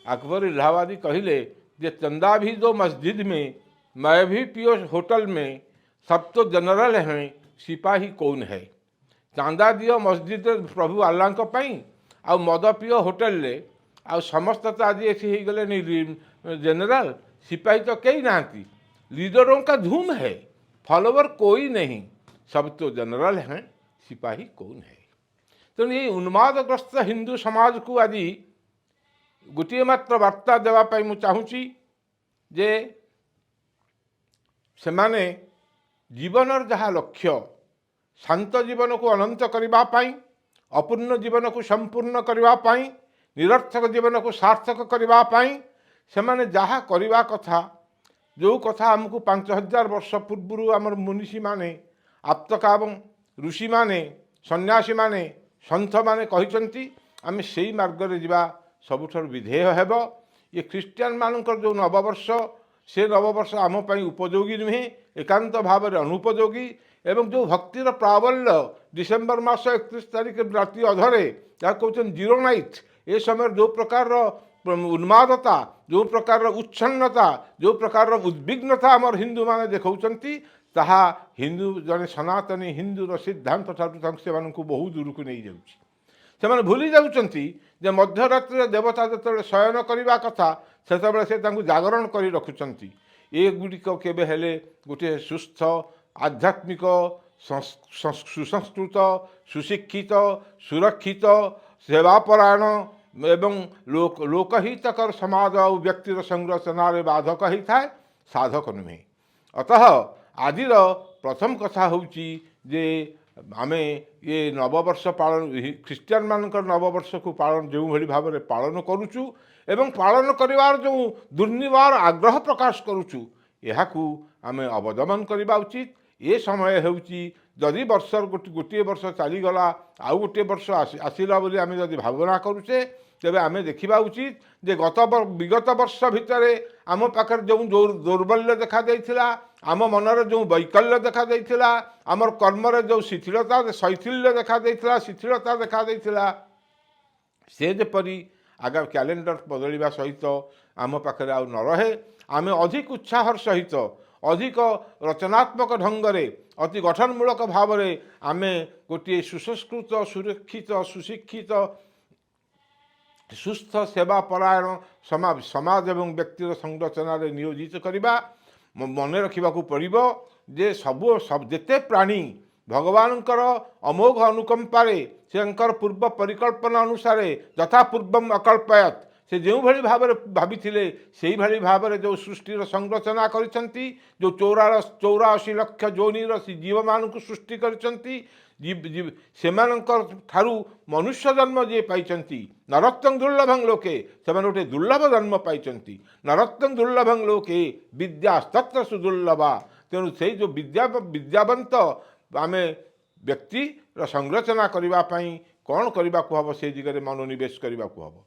अकबर इलाहाबादी କହିଲେ ଯେ चंदा भी दो मस्जिद में, मय भी पियो होटल में, सब तो जनरल हैं, सिपाही कौन है। ଚାନ୍ଦା ଦିଅ ମସଜିଦରେ ପ୍ରଭୁ ଆଲ୍ଲାଙ୍କ ପାଇଁ, ଆଉ ମଦ ପିଅ ହୋଟେଲରେ, ଆଉ ସମସ୍ତେ ତ ଆଜି ଏଠି ହେଇଗଲେଣି ଜେନେରାଲ, ସିପାହୀ ତ କେହି ନାହାନ୍ତି। लीडरों का धूम है, फॉलोवर कोई नहीं, सब तो जनरल हैं, सिपाही कौन है। ତେଣୁ ଏଇ ଉନ୍ମାଦଗ୍ରସ୍ତ ହିନ୍ଦୁ ସମାଜକୁ ଆଜି ଗୋଟିଏ ମାତ୍ର ବାର୍ତ୍ତା ଦେବା ପାଇଁ ମୁଁ ଚାହୁଁଛି ଯେ ସେମାନେ ଜୀବନର ଯାହା ଲକ୍ଷ୍ୟ, ଶାନ୍ତ ଜୀବନକୁ ଅନନ୍ତ କରିବା ପାଇଁ, ଅପୂର୍ଣ୍ଣ ଜୀବନକୁ ସମ୍ପୂର୍ଣ୍ଣ କରିବା ପାଇଁ, ନିରର୍ଥକ ଜୀବନକୁ ସାର୍ଥକ କରିବା ପାଇଁ ସେମାନେ ଯାହା କରିବା କଥା, ଯେଉଁ କଥା ଆମକୁ 5000 ବର୍ଷ ପୂର୍ବରୁ ଆମର ମନୀଷୀମାନେ, ଆପ୍ତକାମ ଋଷିମାନେ, ସନ୍ନ୍ୟାସୀମାନେ, ସନ୍ଥମାନେ କହିଛନ୍ତି, ଆମେ ସେଇ ମାର୍ଗରେ ଯିବା ସବୁଠାରୁ ବିଧେୟ ହେବ। ଇଏ ଖ୍ରୀଷ୍ଟିଆନମାନଙ୍କର ଯେଉଁ ନବବର୍ଷ, ସେ ନବବର୍ଷ ଆମ ପାଇଁ ଉପଯୋଗୀ ନୁହେଁ, ଏକାନ୍ତ ଭାବରେ ଅନୁପଯୋଗୀ। ଏବଂ ଯେଉଁ ଭକ୍ତିର ପ୍ରାବଲ୍ୟ ଡିସେମ୍ବର ମାସ 31 ତାରିଖ ରାତି ଅଧରେ, ଯାହା କହୁଛନ୍ତି ଜିରୋ ନାଇଟ୍, ଏ ସମୟରେ ଯେଉଁ ପ୍ରକାରର ଉନ୍ମାଦତା, ଯେଉଁ ପ୍ରକାରର ଉଚ୍ଛନ୍ନତା, ଯେଉଁ ପ୍ରକାରର ଉଦ୍ବିଗ୍ନତା ଆମର ହିନ୍ଦୁମାନେ ଦେଖାଉଛନ୍ତି, ତାହା ହିନ୍ଦୁ ଜଣେ ସନାତନୀ ହିନ୍ଦୁର ସିଦ୍ଧାନ୍ତ ଠାରୁ ତାଙ୍କୁ ସେମାନଙ୍କୁ ବହୁ ଦୂରକୁ ନେଇଯାଉଛି। ସେମାନେ ଭୁଲି ଯାଉଛନ୍ତି ଯେ ମଧ୍ୟରାତ୍ରିରେ ଦେବତା ଯେତେବେଳେ ଶୟନ କରିବା କଥା, ସେତେବେଳେ ସେ ତାଙ୍କୁ ଜାଗରଣ କରି ରଖୁଛନ୍ତି। ଏଗୁଡ଼ିକ କେବେ ହେଲେ ଗୋଟିଏ ସୁସ୍ଥ ଆଧ୍ୟାତ୍ମିକ, ସୁସଂସ୍କୃତ, ସୁଶିକ୍ଷିତ, ସୁରକ୍ଷିତ, ସେବାପରାୟଣ ଏବଂ ଲୋକହିତକର ସମାଜ ଆଉ ବ୍ୟକ୍ତିର ସଂରଚନାରେ ବାଧକ ହେଇଥାଏ, ସାଧକ ନୁହେଁ। ଅତଃ ଆଜିର ପ୍ରଥମ କଥା ହେଉଛି ଯେ ଆମେ ଏ ନବବର୍ଷ ପାଳନ, ଖ୍ରୀଷ୍ଟିଆନମାନଙ୍କର ନବବର୍ଷକୁ ପାଳନ ଯେଉଁଭଳି ଭାବରେ ପାଳନ କରୁଛୁ ଏବଂ ପାଳନ କରିବାର ଯେଉଁ ଦୁର୍ନିବାର ଆଗ୍ରହ ପ୍ରକାଶ କରୁଛୁ, ଏହାକୁ ଆମେ ଅବଦମନ କରିବା ଉଚିତ। ଏ ସମୟ ହେଉଛି, ଯଦି ବର୍ଷର ଗୋଟିଏ ବର୍ଷ ଚାଲିଗଲା, ଆଉ ଗୋଟିଏ ବର୍ଷ ଆସିଲା ବୋଲି ଆମେ ଯଦି ଭାବନା କରୁଛେ, ତେବେ ଆମେ ଦେଖିବା ଉଚିତ ଯେ ବିଗତ ବର୍ଷ ଭିତରେ ଆମ ପାଖରେ ଯେଉଁ ଦୌର୍ବଲ୍ୟ ଦେଖାଦେଇଥିଲା, ଆମ ମନରେ ଯେଉଁ ବୈକଲ୍ୟ ଦେଖାଦେଇଥିଲା, ଆମର କର୍ମରେ ଯେଉଁ ଶିଥିଳତା, ଶୈଥିଲ୍ୟ ଦେଖାଦେଇଥିଲା, ଶିଥିଳତା ଦେଖାଦେଇଥିଲା, ସେ ଯେପରି ଆଗାମୀ କ୍ୟାଲେଣ୍ଡର ବଦଳିବା ସହିତ ଆମ ପାଖରେ ଆଉ ନ ରହେ। ଆମେ ଅଧିକ ଉତ୍ସାହର ସହିତ, ଅଧିକ ରଚନାତ୍ମକ ଢଙ୍ଗରେ, ଅତି ଗଠନମୂଳକ ଭାବରେ ଆମେ ଗୋଟିଏ ସୁସଂସ୍କୃତ, ସୁରକ୍ଷିତ, ସୁଶିକ୍ଷିତ, ସୁସ୍ଥ, ସେବା ପରାୟଣ ସମାଜ ଏବଂ ବ୍ୟକ୍ତିର ସଂରଚନାରେ ନିୟୋଜିତ କରିବା। ମନେ ରଖିବାକୁ ପଡ଼ିବ ଯେ ସବୁ ଯେତେ ପ୍ରାଣୀ ଭଗବାନଙ୍କର ଅମୋଘ ଅନୁକମ୍ପାରେ, ତାଙ୍କର ପୂର୍ବ ପରିକଳ୍ପନା ଅନୁସାରେ, ଯଥା ପୂର୍ବମ ଅକଳ୍ପୟତ୍, ସେ ଯେଉଁଭଳି ଭାବରେ ଭାବିଥିଲେ, ସେଇଭଳି ଭାବରେ ଯେଉଁ ସୃଷ୍ଟିର ସଂରଚନା କରିଛନ୍ତି, ଯେଉଁ 84 ଲକ୍ଷ ଯୋନିର ସେ ଜୀବମାନଙ୍କୁ ସୃଷ୍ଟି କରିଛନ୍ତି, ସେମାନଙ୍କ ଠାରୁ ମନୁଷ୍ୟ ଜନ୍ମ ଯିଏ ପାଇଛନ୍ତି, ନରତ୍ୱଂ ଦୁର୍ଲଭଂ ଲୋକେ, ସେମାନେ ଗୋଟେ ଦୁର୍ଲଭ ଜନ୍ମ ପାଇଛନ୍ତି। ନରତ୍ୱଂ ଦୁର୍ଲଭଂ ଲୋକେ ବିଦ୍ୟା ତତ୍ର ସୁଦୁର୍ଲଭା। ତେଣୁ ସେଇ ଯେଉଁ ବିଦ୍ୟାବନ୍ତ ଆମେ ବ୍ୟକ୍ତିର ସଂରଚନା କରିବା ପାଇଁ କ'ଣ କରିବାକୁ ହେବ, ସେ ଦିଗରେ ମନୋନିବେଶ କରିବାକୁ ହେବ।